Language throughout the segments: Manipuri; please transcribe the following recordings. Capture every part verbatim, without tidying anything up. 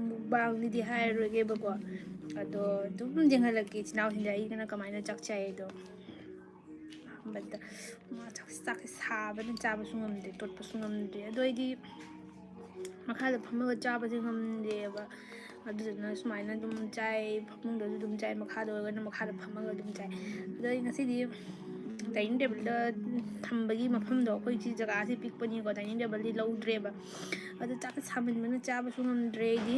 ꯃꯨꯛꯕꯥꯡꯅꯤꯗꯤ ꯍꯥꯏꯔꯔꯣꯏꯒꯦꯕꯀꯣ, ꯑꯗꯣ ꯑꯗꯨꯝ ꯌꯦꯡꯍꯜꯂꯛꯀꯦ ꯏꯆꯤꯟ ꯏꯅꯥꯎꯁꯤꯡꯗ ꯑꯩꯒꯅ ꯀꯃꯥꯏꯅ ꯆꯥꯛ ꯆꯥꯏ ꯑꯗꯣ꯫ ꯑꯍꯥꯟꯕꯗ ꯃꯥ ꯆꯥꯛ, ꯆꯥꯛꯁꯦ ꯁꯥꯕꯅ ꯆꯥꯕꯁꯨ ꯉꯝꯗꯦ, ꯇꯣꯠꯄꯁꯨ ꯉꯝꯗꯦ꯫ ꯑꯗꯣ ꯑꯩꯗꯤ ꯃꯈꯥꯗ ꯐꯝꯃꯒ ꯆꯥꯕꯁꯦ ꯉꯝꯗꯦꯕ, ꯑꯗꯨꯗꯨꯅ ꯁꯨꯃꯥꯏꯅ ꯑꯗꯨꯝ ꯆꯥꯏ, ꯐꯃꯨꯡꯗꯁꯨ ꯑꯗꯨꯝ ꯆꯥꯏ, ꯃꯈꯥꯗ ꯑꯣꯏꯔꯒꯅ ꯃꯈꯥꯗ ꯐꯝꯃꯒ ꯑꯗꯨꯝ ꯆꯥꯏ꯫ ꯑꯗꯣ ꯑꯩ ꯉꯁꯤꯗꯤ dining tableꯗ ꯊꯝꯕꯒꯤ ꯃꯐꯝꯗꯣ, ꯑꯩꯈꯣꯏ ꯁꯤ ꯖꯒꯥꯁꯤ ꯄꯤꯛꯄꯅꯤꯀꯣ, dining tableꯗꯤ ꯂꯧꯗ꯭ꯔꯦꯕ꯫ ꯑꯗꯣ ꯆꯥꯛꯁꯦ ꯁꯥꯃꯟꯕꯅ ꯆꯥꯕꯁꯨ ꯉꯝꯗ꯭ꯔꯦ ꯑꯩꯗꯤ꯫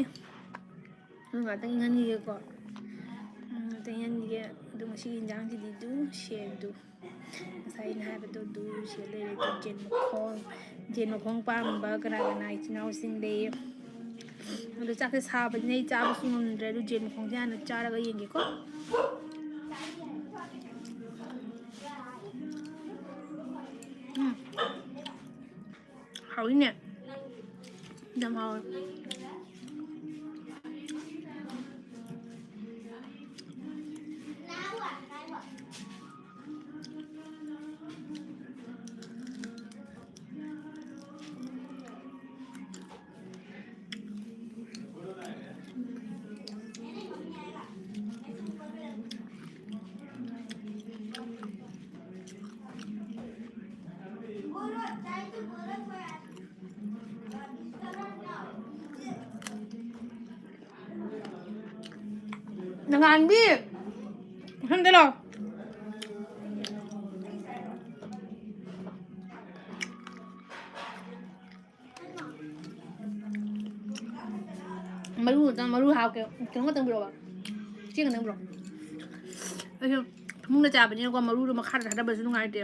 ꯑꯗꯨ ꯉꯥꯛꯇꯪ ꯏꯪꯍꯟꯈꯤꯒꯦꯀꯣ꯫ ꯎꯝ, ꯉꯥꯛꯇꯪ ꯏꯪꯍꯟꯈꯤꯒꯦ꯫ ꯑꯗꯨ ꯉꯁꯤꯒꯤ ꯏꯟꯖꯥꯡꯁꯤꯗꯤ ꯑꯗꯨ ꯁꯦ ꯑꯗꯨ ꯉꯁꯥꯏ ꯑꯩꯅ ꯍꯥꯏꯕꯗꯣ ꯑꯗꯨ ꯁꯦ ꯂꯩꯔꯦ꯫ ꯑꯗꯨ ꯖꯦꯟ ꯃꯈꯣꯡ, ꯖꯦꯟ ꯃꯈꯣꯡ ꯄꯥꯝꯕ ꯀꯅꯥ ꯀꯅꯥ ꯏꯆꯤꯟ ꯏꯅꯥꯎꯁꯤꯡ ꯂꯩ? ꯑꯗꯣ ꯆꯥꯛꯁꯦ ꯁꯥꯕꯅꯤꯅ ꯑꯩ ꯆꯥꯕꯁꯨ ꯉꯝꯗ꯭ꯔꯦ꯫ ꯑꯗꯨ ꯖꯦꯟ ꯃꯈꯣꯡꯁꯦ ꯍꯥꯟꯅ ꯆꯥꯔꯒ ꯌꯦꯡꯒꯦꯀꯣ꯫ ꯎꯝ꯫ ꯍꯥꯎꯏꯅꯦ꯫ ꯌꯥꯝ ꯍꯥꯎꯋꯦ꯫ ꯅꯉꯥꯟꯕꯤ, ꯃꯐꯝꯗ ꯂꯥꯛꯑꯣ꯫ ꯃꯔꯨ ꯈꯛꯇꯪ, ꯃꯔꯨ ꯍꯥꯞꯀꯦ꯫ ꯀꯩꯅꯣ ꯈꯛꯇꯪ ꯄꯤꯔꯛꯑꯣꯕ꯫ ꯆꯦꯡ ꯈꯛꯇꯪ ꯄꯤꯔꯛꯑꯣ꯫ ꯑꯩꯁꯨ ꯐꯃꯨꯡꯗ ꯆꯥꯕꯅꯤꯅꯀꯣ, ꯃꯔꯨꯗꯣ ꯃꯈꯥꯗ ꯊꯥꯗꯕꯁꯨ ꯅꯨꯡꯉꯥꯏꯇꯦ꯫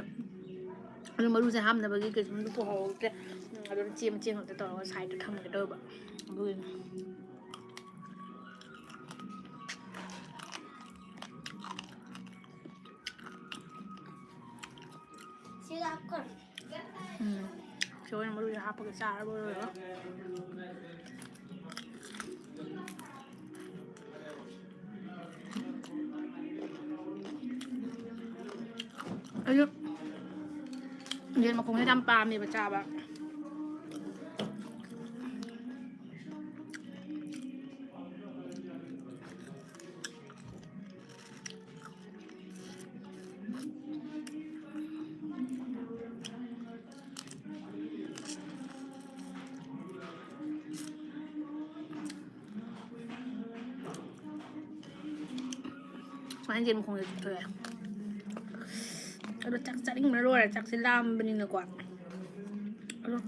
ꯑꯗꯨ ꯃꯔꯨꯁꯦ ꯍꯥꯞꯅꯕꯒꯤ ꯀꯩꯁꯨꯝꯁꯨ ꯄꯨꯍꯧꯗ꯭ꯔꯦ꯫ ꯎꯝ, ꯑꯗꯨꯅ ꯆꯦ ꯃꯆꯦꯡ ꯈꯛꯇ ꯇꯧꯔꯒ ꯁꯥꯏꯗꯇ ꯊꯝꯒꯦ ꯇꯧꯕ꯫ ꯑꯗꯨꯒꯤꯅꯤ꯫ ꯁꯤꯒ ꯍꯥꯞꯈ꯭ꯔꯣ꯫ ꯎꯝ꯫ ꯁꯤ ꯑꯣꯏꯅ ꯃꯔꯨꯁꯦ ꯍꯥꯞꯄꯒ ꯆꯥꯔꯕ ꯂꯣꯏꯔꯦ꯫ ꯑꯩꯁꯨ ꯌꯦꯟ ꯃꯈꯣꯡꯁꯦ ꯌꯥꯝ ꯄꯥꯝꯃꯦꯕ ꯆꯥꯕ꯫ ꯁꯨꯃꯥꯏꯅ ꯌꯦꯟ ꯃꯈꯣꯡꯁꯦ ꯊꯣꯛꯑꯦ꯫ ꯑꯗꯣ ꯆꯥꯛ ꯆꯥꯅꯤꯡꯕꯅ ꯂꯣꯏꯔꯦ, ꯆꯥꯛꯁꯦ ꯂꯥꯝꯕꯅꯤꯅꯀꯣ꯫ ꯑꯗꯣ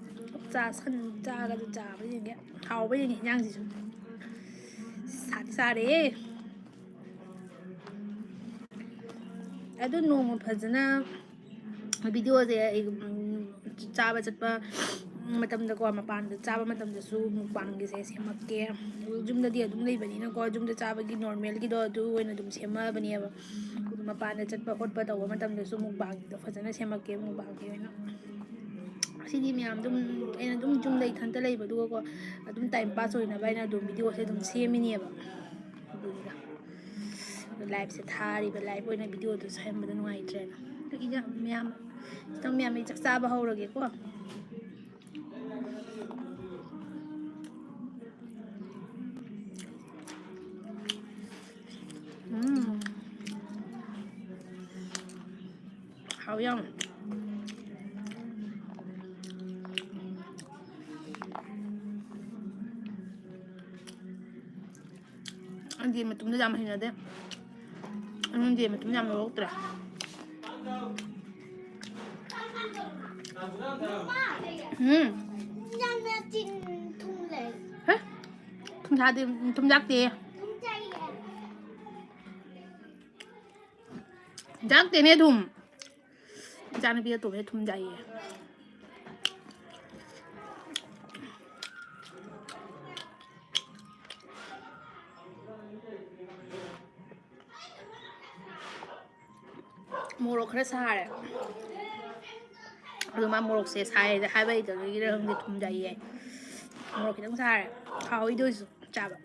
ꯆꯥ ꯁꯟ ꯆꯥꯒꯗꯤ ꯆꯥꯕ ꯌꯦꯡꯒꯦ, ꯍꯥꯎꯕ ꯌꯦꯡꯒꯦ ꯏꯟꯖꯥꯡꯁꯤꯁꯨ꯫ ꯁꯥꯗꯤ ꯁꯥꯔꯦꯍꯦ꯫ ꯑꯗꯨ ꯅꯣꯡꯃ ꯐꯖꯅ ꯚꯤꯗꯤꯑꯣꯁꯦ ꯑꯩ, ꯎꯝ, ꯆꯥꯕ ꯆꯠꯄ ꯃꯇꯝꯗꯀꯣ, ꯃꯄꯥꯟꯗ ꯆꯥꯕ ꯃꯇꯝꯗꯁꯨ ꯃꯨꯛꯕꯥꯡꯒꯤꯁꯦ ꯁꯦꯝꯃꯛꯀꯦ꯫ ꯌꯨꯝꯗꯗꯤ ꯑꯗꯨꯝ ꯂꯩꯕꯅꯤꯅꯀꯣ, ꯌꯨꯝꯗ ꯆꯥꯕꯒꯤ ꯅꯣꯔꯃꯦꯜꯒꯤꯗꯣ ꯑꯗꯨ ꯑꯣꯏꯅ ꯑꯗꯨꯝ ꯁꯦꯝꯃꯛꯑꯕꯅꯦꯕ꯫ ꯑꯗꯨ ꯃꯄꯥꯟꯗ ꯆꯠꯄ ꯈꯣꯠꯄ ꯇꯧꯕ ꯃꯇꯝꯗꯁꯨ ꯃꯨꯛꯕꯥꯡꯒꯤꯗꯣ ꯐꯖꯅ ꯁꯦꯝꯃꯛꯀꯦ, ꯃꯨꯛꯕꯥꯡꯒꯤ ꯑꯣꯏꯅ꯫ ꯁꯤꯗꯤ ꯃꯌꯥꯝ ꯑꯗꯨꯝ, ꯑꯩꯅ ꯑꯗꯨꯝ ꯌꯨꯝꯗ ꯏꯊꯟꯇ ꯂꯩꯕꯗꯨꯒꯀꯣ, ꯑꯗꯨꯝ ꯇꯥꯏꯝ ꯄꯥꯁ ꯑꯣꯏꯅꯕ ꯑꯩꯅ ꯑꯗꯨꯝ ꯚꯤꯗꯤꯑꯣꯁꯦ ꯑꯗꯨꯝ ꯁꯦꯝꯃꯤꯅꯦꯕ꯫ ꯑꯗꯨꯅꯤꯗ꯫ ꯂꯥꯏꯞꯁꯦ ꯊꯥꯔꯤꯕ, ꯂꯥꯏꯞ ꯑꯣꯏꯅ ꯚꯤꯗꯤꯑꯣꯗꯣ ꯁꯦꯝꯕꯗ ꯅꯨꯡꯉꯥꯏꯇ꯭ꯔꯦꯅ꯫ ꯑꯗꯨꯒꯤꯗ ꯃꯌꯥꯝ, ꯈꯤꯇꯪ ꯃꯌꯥꯝ ꯑꯩ ꯆꯥꯛ ꯆꯥꯕ ꯍꯧꯔꯒꯦꯀꯣ꯫ ꯎꯝ꯫ ꯍꯥꯎ ꯌꯥꯝ꯫ ꯑꯩꯗꯤ ꯃꯇꯨꯝꯗ ꯌꯥꯝ ꯍꯩꯅꯗꯦ꯫ ꯑꯩꯉꯣꯟꯗꯤ ꯃꯇꯨꯝ ꯌꯥꯝ ꯂꯧꯔꯛꯇ꯭ꯔꯦ꯫ ꯎꯝ꯫ ꯌꯥꯝꯅ ꯆꯤꯟ ꯊꯨꯝ ꯂꯩ꯫ ꯍꯦ? ꯊꯨꯝ ꯊꯥꯗꯦ, ꯊꯨꯝ ꯌꯥꯛꯇꯦ꯫ ꯊꯨꯝ ꯆꯥꯏꯌꯦ꯫ ꯌꯥꯛꯇꯦꯅꯦ ꯊꯨꯝ꯫ ꯏꯆꯥꯅꯨꯄꯤ ꯑꯇꯣꯝꯕꯤꯅ ꯊꯨꯝ ꯆꯥꯏꯌꯦ꯫ ꯃꯣꯔꯣꯛ ꯈꯔ ꯁꯥꯔꯦ꯫ ꯑꯗꯣ ꯃꯥ ꯃꯣꯔꯣꯛꯁꯦ ꯁꯥꯏ ꯍꯥꯏꯕ ꯍꯩꯇꯕꯒꯤꯔ ꯈꯪꯗꯦ, ꯊꯨꯝ ꯆꯥꯏꯌꯦ꯫ ꯃꯣꯔꯣꯛ ꯈꯤꯇꯪ ꯁꯥꯔꯦ꯫ ꯍꯥꯎꯋꯤꯗ ꯑꯣꯏꯁꯨ ꯆꯥꯕ꯫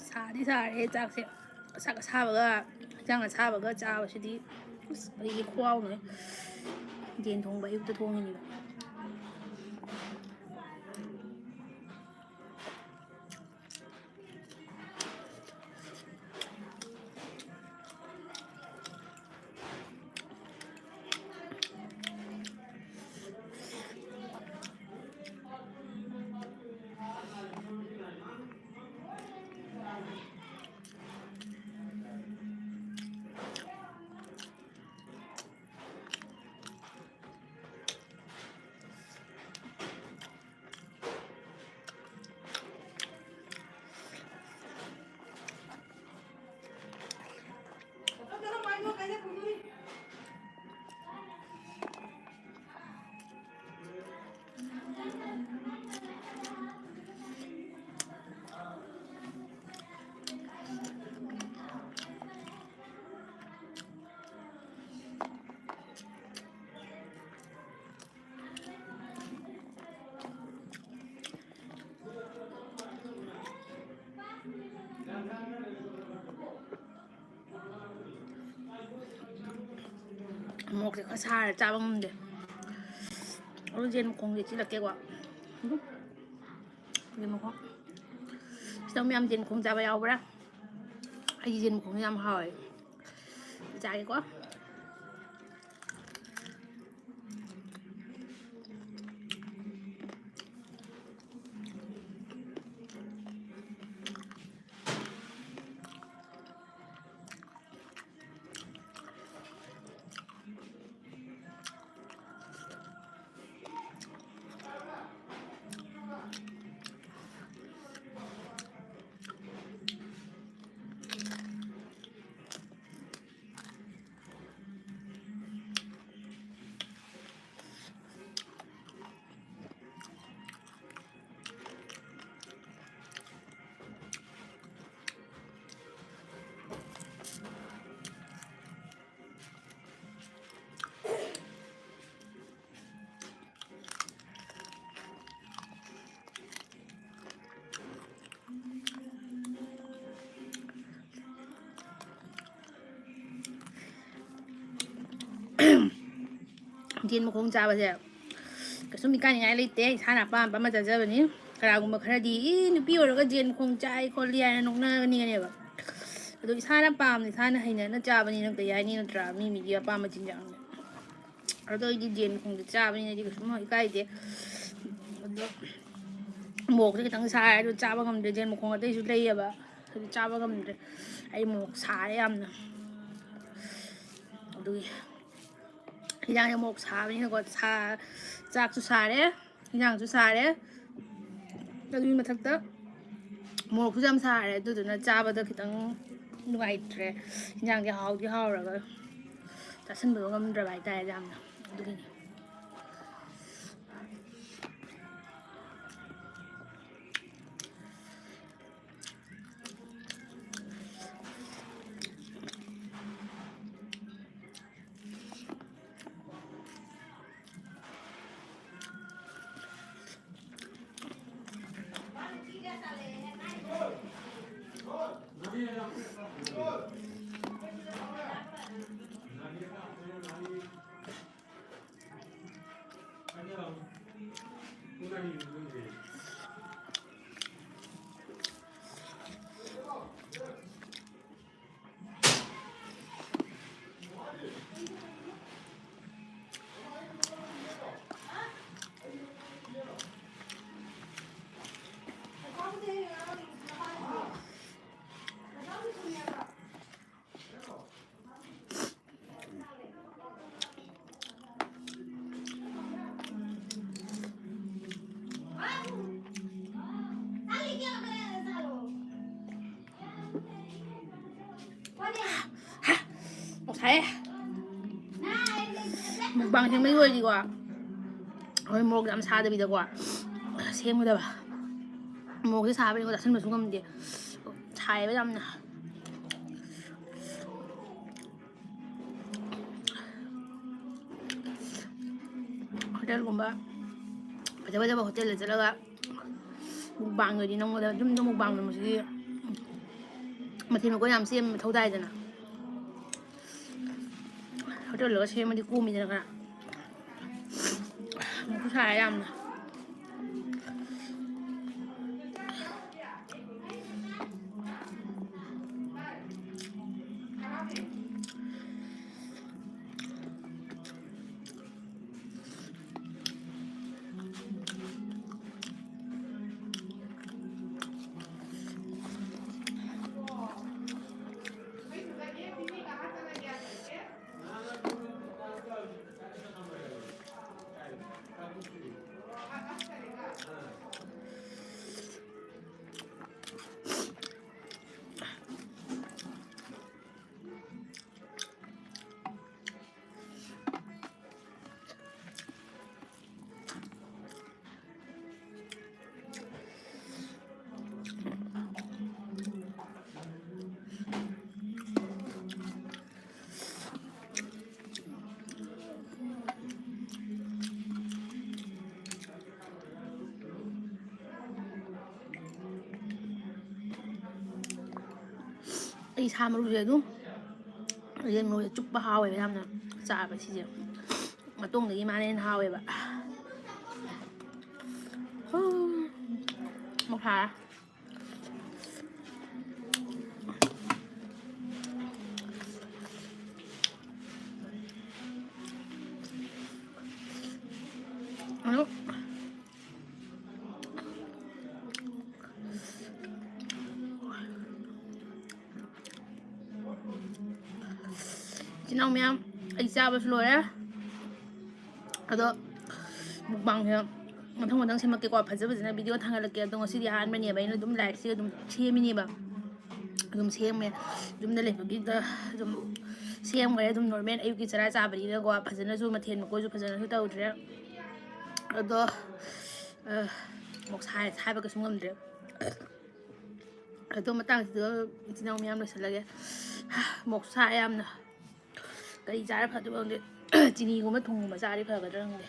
ꯁꯥꯗꯤ ꯁꯥꯔꯦ ꯆꯥꯛꯁꯦ꯫ ꯆꯥꯛ ꯑꯁꯥꯕꯒ ꯏꯟꯖꯥꯡ ꯑꯁꯥꯕꯒ ꯆꯥꯕꯁꯤꯗꯤ ꯑꯁ ꯑꯩꯒꯤ ꯈꯨꯍꯥꯎꯅꯦ꯫ ꯌꯦꯟ ꯊꯣꯡꯕ ꯑꯌꯨꯛꯇ ꯊꯣꯡꯉꯤꯅꯦꯕ꯫ ꯃꯣꯔꯣꯛꯁꯦ ꯈꯔ ꯁꯥꯔ ꯆꯥꯕ ꯉꯝꯗꯦ꯫ ꯑꯗꯨ ꯌꯦꯟ ꯃꯈꯣꯡꯁꯦ ꯆꯤꯜꯂꯛꯀꯦꯀꯣ꯫ ꯌꯦꯟ ꯃꯈꯣꯡ꯫ ꯁꯤꯗ ꯃꯌꯥꯝ ꯌꯦꯟ ꯃꯈꯣꯡ ꯆꯥꯕ ꯌꯥꯎꯕ꯭ꯔꯥ? ꯑꯩꯒꯤ ꯌꯦꯟ ꯃꯈꯣꯡꯁꯦ ꯌꯥꯝ ꯍꯥꯎꯋꯦ꯫ ꯆꯥꯒꯦꯀꯣ꯫ ꯌꯦꯟ ꯃꯈꯣꯡ ꯆꯥꯕꯁꯦ ꯀꯩꯁꯨꯝ ꯏꯀꯥꯏꯅꯤꯡꯉꯥꯏ ꯂꯩꯇꯦ, ꯏꯁꯥꯅ ꯑꯄꯥꯝ ꯑꯄꯥꯝꯕ ꯆꯥꯖꯕꯅꯤ꯫ ꯀꯅꯥꯒꯨꯝꯕ ꯈꯔꯗꯤ "ꯏ, ꯅꯨꯄꯤ ꯑꯣꯏꯔꯒ ꯌꯦꯟ ꯃꯈꯣꯡ ꯆꯥꯏ ꯈꯣꯠꯂꯤ" ꯍꯥꯏꯅ ꯅꯣꯛꯅꯒꯅꯤꯒꯅꯦꯕ꯫ ꯑꯗꯣ ꯏꯁꯥꯅ ꯄꯥꯝꯅ ꯏꯁꯥꯅ ꯍꯩꯅꯅ ꯆꯥꯕꯅꯤꯅ ꯀꯩ ꯍꯥꯏꯅꯤ, ꯅꯠꯇ꯭ꯔꯥ? ꯃꯤ ꯃꯤꯒꯤ ꯑꯄꯥꯝꯕ ꯆꯤꯟꯖꯥꯛꯅꯤ꯫ ꯑꯗꯣ ꯑꯩꯗꯤ ꯌꯦꯟ ꯃꯈꯣꯡꯗꯤ ꯆꯥꯕꯅꯤꯅ ꯑꯩꯗꯤ ꯀꯩꯁꯨꯝ ꯏꯀꯥꯏꯗꯦ꯫ ꯑꯗꯣ ꯃꯣꯔꯣꯛꯁꯦ ꯈꯤꯇꯪ ꯁꯥꯔꯦ, ꯑꯗꯨ ꯆꯥꯕ ꯉꯝꯗ꯭ꯔꯦ꯫ ꯌꯦꯟ ꯃꯈꯣꯡ ꯑꯇꯩꯁꯨ ꯂꯩꯌꯦꯕ, ꯑꯗꯨ ꯆꯥꯕ ꯉꯝꯗ꯭ꯔꯦ꯫ ꯑꯩ ꯃꯣꯔꯣꯛ ꯁꯥꯔꯦ ꯌꯥꯝꯅ꯫ ꯑꯗꯨꯒꯤ ꯏꯟꯖꯥꯡꯁꯦ ꯃꯣꯔꯣꯛ ꯁꯥꯕꯅꯤꯅꯀꯣ, ꯁꯥ-, ꯆꯥꯛꯁꯨ ꯁꯥꯔꯦ, ꯏꯟꯖꯥꯡꯁꯨ ꯁꯥꯔꯦ, ꯑꯗꯨꯒꯤ ꯃꯊꯛꯇ ꯃꯣꯔꯣꯛꯁꯨ ꯌꯥꯝ ꯁꯥꯔꯦ꯫ ꯑꯗꯨꯗꯨꯅ ꯆꯥꯕꯗ ꯈꯤꯇꯪ ꯅꯨꯡꯉꯥꯏꯇ꯭ꯔꯦ꯫ ꯏꯟꯖꯥꯡꯁꯦ ꯍꯥꯎꯗꯤ ꯍꯥꯎꯔꯒ ꯆꯥꯁꯟꯕꯗꯣ ꯉꯝꯗ꯭ꯔꯕ ꯍꯥꯏꯇꯥꯔꯦ ꯌꯥꯝꯅ꯫ ꯑꯗꯨꯒꯤꯅꯤ꯫ ꯃꯣꯔꯣꯛ ꯁꯥꯏꯌꯦ꯫ ꯃꯨꯛꯕꯥꯡ ꯁꯦꯝꯕꯒꯤ ꯑꯣꯏꯔꯗꯤꯀꯣ, ꯍꯣꯏ, ꯃꯣꯔꯣꯛ ꯌꯥꯝ ꯁꯥꯗꯕꯤꯗꯀꯣ ꯁꯦꯝꯒꯗꯕ꯫ ꯃꯣꯔꯣꯛꯁꯦ ꯁꯥꯕꯅꯤꯀꯣ ꯆꯥꯁꯤꯟꯕꯁꯨ ꯉꯝꯗꯦ, ꯁꯥꯏꯌꯦꯕ ꯌꯥꯝꯅ꯫ ꯍꯣꯇꯦꯜꯒꯨꯝꯕ ꯐꯖ ꯐꯖꯕ ꯍꯣꯇꯦꯜꯗ ꯆꯠꯂꯒ ꯃꯨꯛꯕꯥꯡꯗꯗꯤ ꯅꯪꯉꯣꯟꯗ ꯌꯨꯝꯗ ꯃꯨꯛꯕꯥꯡ ꯅꯝꯕꯁꯤꯗꯤ ꯃꯊꯦꯜ ꯃꯀꯣꯏ ꯌꯥꯝ ꯁꯦꯝꯕ ꯃꯊꯧ ꯇꯥꯏꯗꯅ꯫ ꯍꯣꯇꯦꯜꯗꯒ ꯁꯦꯝꯃꯗꯤ ꯀꯣꯝꯃꯤꯗꯅ ꯈꯔ꯫ ꯑꯃꯨꯛꯁꯨ ꯁꯥꯏ ꯌꯥꯝꯅ꯫ ꯑꯩ ꯁꯥ ꯃꯔꯨꯁꯦ ꯑꯗꯨꯝ, ꯌꯦꯟ ꯃꯔꯨꯁꯦ ꯆꯨꯞꯄ ꯍꯥꯎꯋꯦꯕ ꯌꯥꯝꯅ, ꯆꯥꯕ ꯁꯤꯁꯦ꯫ ꯃꯇꯣꯡꯗꯒꯤ ꯃꯥꯅ ꯍꯦꯟꯅ ꯍꯥꯎꯋꯦꯕ꯫ ꯍꯨ, ꯃꯨꯛ ꯐꯥꯔꯦ꯫ ꯑꯗꯨ ꯏꯆꯤꯟ ꯏꯅꯥꯎ ꯃꯌꯥꯝ, ꯑꯩ ꯆꯥꯕꯁꯨ ꯂꯣꯏꯔꯦ꯫ ꯑꯗꯣ ꯃꯨꯛꯕꯥꯡꯁꯦ ꯃꯊꯪ ꯃꯊꯪ ꯁꯦꯝꯃꯛꯀꯦꯀꯣ, ꯐꯖ ꯐꯖꯅ ꯚꯤꯗꯤꯑꯣ ꯊꯥꯡꯒꯠꯂꯛꯀꯦ꯫ ꯑꯗꯣ ꯉꯁꯤꯗꯤ ꯑꯍꯥꯟꯕꯅꯦꯕ, ꯑꯩꯅ ꯑꯗꯨꯝ ꯂꯥꯏꯐꯁꯦ ꯑꯗꯨꯝ ꯁꯦꯝꯃꯤꯅꯦꯕ꯫ ꯑꯗꯨꯝ ꯁꯦꯝꯃꯦ꯫ ꯌꯨꯝꯗ ꯂꯩꯕꯒꯤꯗ ꯑꯗꯨꯝ ꯁꯦꯝꯈ꯭ꯔꯦ꯫ ꯑꯗꯨꯝ ꯅꯣꯔꯃꯦꯜ ꯑꯌꯨꯛꯀꯤ ꯆꯔꯥ ꯆꯥꯕꯅꯤꯅꯀꯣ꯫ ꯐꯖꯅꯁꯨ, ꯃꯊꯦꯜ ꯃꯀꯣꯏꯁꯨ ꯐꯖꯅꯁꯨ ꯇꯧꯗ꯭ꯔꯦ꯫ ꯑꯗꯣ ꯃꯣꯛ ꯁꯥꯏ ꯍꯥꯏꯕ ꯀꯩꯁꯨ ꯉꯝꯗ꯭ꯔꯦ꯫ ꯑꯗꯣ ꯃꯇꯥꯡꯁꯤꯗ ꯏꯆꯤꯟ ꯏꯅꯥꯎ ꯃꯌꯥꯝ ꯂꯣꯏꯁꯤꯜꯂꯒꯦ꯫ ꯃꯣꯛ ꯁꯥꯏ ꯌꯥꯝꯅ꯫ ꯀꯔꯤ ꯆꯥꯔ ꯐꯗꯣꯏꯕ ꯈꯪꯗꯦ꯫ ꯆꯤꯅꯤꯒꯨꯝꯕ ꯊꯨꯝꯒꯨꯝꯕ ꯆꯥꯔꯗꯤ ꯐꯒꯗ꯭ꯔꯥ ꯈꯪꯗꯦ꯫